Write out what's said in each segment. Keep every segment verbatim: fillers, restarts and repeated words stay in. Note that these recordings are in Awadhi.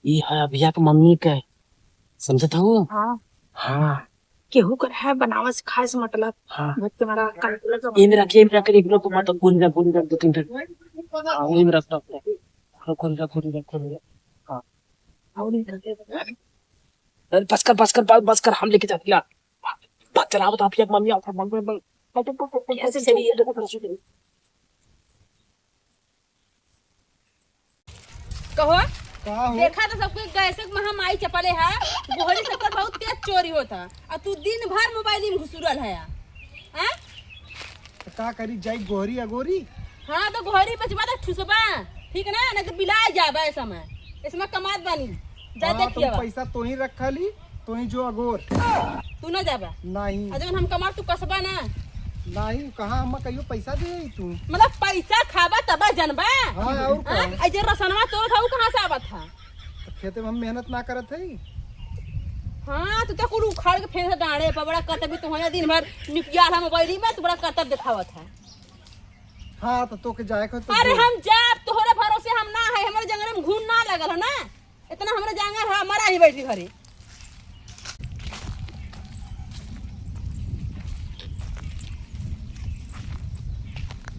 ई है अभिया के मम्मी के, समझत हऊ? हाँ। हाँ। केहू कर है बनावे से, खाए से मतलब। हाँ। भर के हमारा कंट्रोल का एमे रख, एमे रख, एमे रख, मत गोली रख, गोली रख, दो तीन ठे। हाँ, एमे रख, रख, रख। हाँ, गोली रख, गोली रख, गोली रख। हाँ। और नहीं रखे। अरे बस कर, बस कर, बस, बस कर, हम लेके जाते ला। भाग, चलावत आप, मम्मी, आप, मम्मी, मम्मी। ऐसे चलिए। कहो, का हो? देखा तो सबके गैस के महा माई चपले है, गोहरी सबकर बहुत तेज चोरी होता, और तू दिन भर मोबाइल में घुसुरल है, हैं? तो का करी, जाई गोहरी अगोरी? हाँ, तो गोहरी बचबा तो ठुसबा, ठीक ना, नहीं तो बिला जाबा। ऐसा मैं, ऐसा मैं कमात बानी, जा हाँ, देखिए तुम बा। पैसा तो ही रखा ली, तोही जो अगोर। तू ना जाबा? नहीं। आ जवन हम कमाब, तू कसबा ना? नहीं, कहाँ हम कहियो पैसा दे आई तू? मतलब पैसा खाबा तबा जनबा? हाँ, और का? हाँ? आ जे रसनवा तोड़ था, उ कहाँ से आवत था? तो खेते में हम मेहनत ना करत हई? हाँ, तू तो कुल उखाड़ के फेंक डाँड़े पर बड़ा करतब भी तू है, दिन भर निपिया रहा मोबाइल में, तू बड़ा करतब दिखावत है। हाँ, तो तोके जाए के तो अरे जो हम जाब, तोहरे भरोसे हम ना है, हमारे जंगल में घून ना लगल है ना। इतना हमरा जांगर है, हमारा ही बैठी घरे।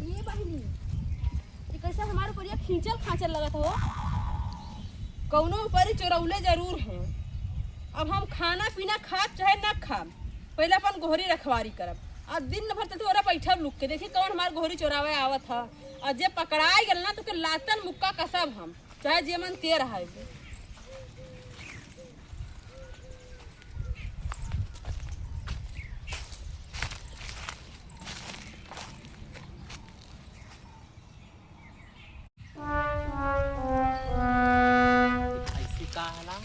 ये बहिनी, ये कैसे हमारे ऊपर ये खींचल खांचल लगत हो? कौनो ऊपर ही चोरौले जरूर हो। अब हम खाना पीना खाब चाहे ना खाब, पहले अपन गोहरी रखवारी करब। अब दिन भर तो तोरा बैठब लुक के, देखी कौन हमार गोहरी चोरावे आवत ह। और जे पकड़ाई गल ना, तो के लातन मुक्का कसब हम। चाहे जे मन ते रहा है। ऐसे का हला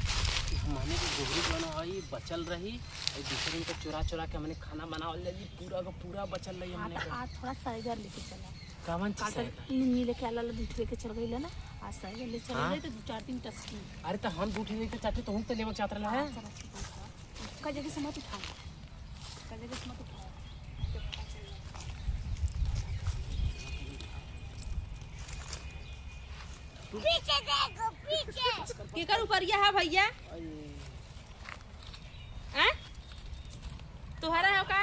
कि हमने के गोहरी जौन है, बचल रही, और दूसरे दिन का चुरा चुरा के हमने खाना बनावल जाई, पूरा का पूरा बचल रही हाँ, हमने तो का। आज थोड़ा सैगर लेके चला। कावन चीज काल तक सैगर? लुंगी लेके आला, दूध लेके चल गई ना, आज सैगर ले चल हाँ? गई तो दो चार दिन टसकी। अरे तो हम दूध लेके चाहते तो हम तो लेवल चाहत रहा है। हाँ, चला, ठीक है। का जगह से मत उठाओ, का जगह से मत उठाओ। पीछे देखो, पीछे। केकर ऊपर यह है भैया? आ? तोहरा है का?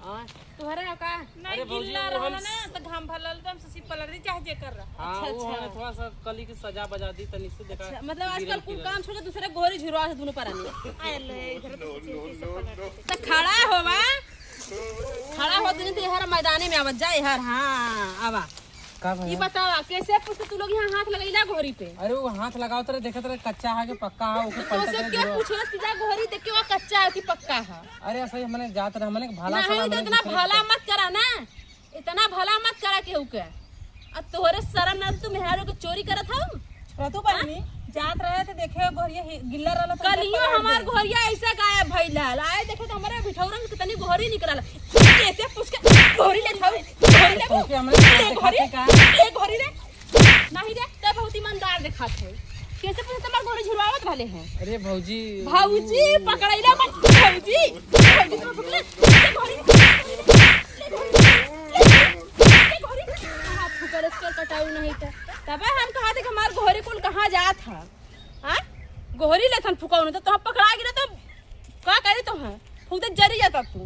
हाँ। तोहरा है का? नहीं, अरे भौजी, गिल्ला वो रहल हम ना, तो घाम भरल एकदम से सिर्फ पलट दी, चाहे जेकर रहा। हाँ, अच्छा, वो अच्छा। हमें थोड़ा सा कली के सजा बजा दी, तनी से देखा अच्छा, मतलब गिरल आजकल कुल गिरल। काम छोड़ के दूसरे गोहरी झुरवा से दोनों परानी। आए ले, इधर तो सोचे कि सब पलट दे। तो खड़ा होवा, खड़ा हो, तनी तो हर मैदाने में आवत जा, हर, हाँ, आवा। का भैया? ई बतावा, कैसे पूछ के तू लोग यहाँ हाथ लगैला गोहरी पे? अरे वो हाथ लगावत रहे, देखत रहे कच्चा है कि पक्का है, ओके तो पलटत से रहे क्यों गिरो। पूछलस कि जा गोहरी देख के वो कच्चा है कि पक्का है? अरे ऐसा ही हमने जात रहे, हमने भला नहीं, सला तो हमने इतना दूसरे भला के मत करा ना, इतना भला मत करा केहू के। अब तोहरे शरम ना, तू मेहरारू के चोरी करत हऊ? छोटू बहिनी, जात रहे थे देखे गोहरिया हि-, गिल्ला रहल तो कलियो हमार गोहरिया ऐसा गायब भइल रहल। आए देखे तो हमारे बिठौरन कितनी गोहरी निकलल। कैसे पूछ के गोहरी ले खाऊ? गोहरी ले तोके हमरे ले देखा गोहरी, थे का? ले गोहरी ले। नहीं रे, ते बहुत ईमानदार देखात है। कैसे पूछ तुम्हार गोहरी झुरवावत भले हैं? अरे भौजी। भौजी, पकड़ैला मत भौजी। भौजी तो पकड़े। ले गोहरी, ले गोहरी, ले गोहरी। कहाँ फुकर इसके कटाऊ नहीं था। तबे हम कहा थे कि हमार गोहरी कुल कहाँ जात है? हाँ? गोहरी लेथन फुकौन तो तोह पकड़ा गिरे तो का करी तोह? फुकते जरी जाता तू।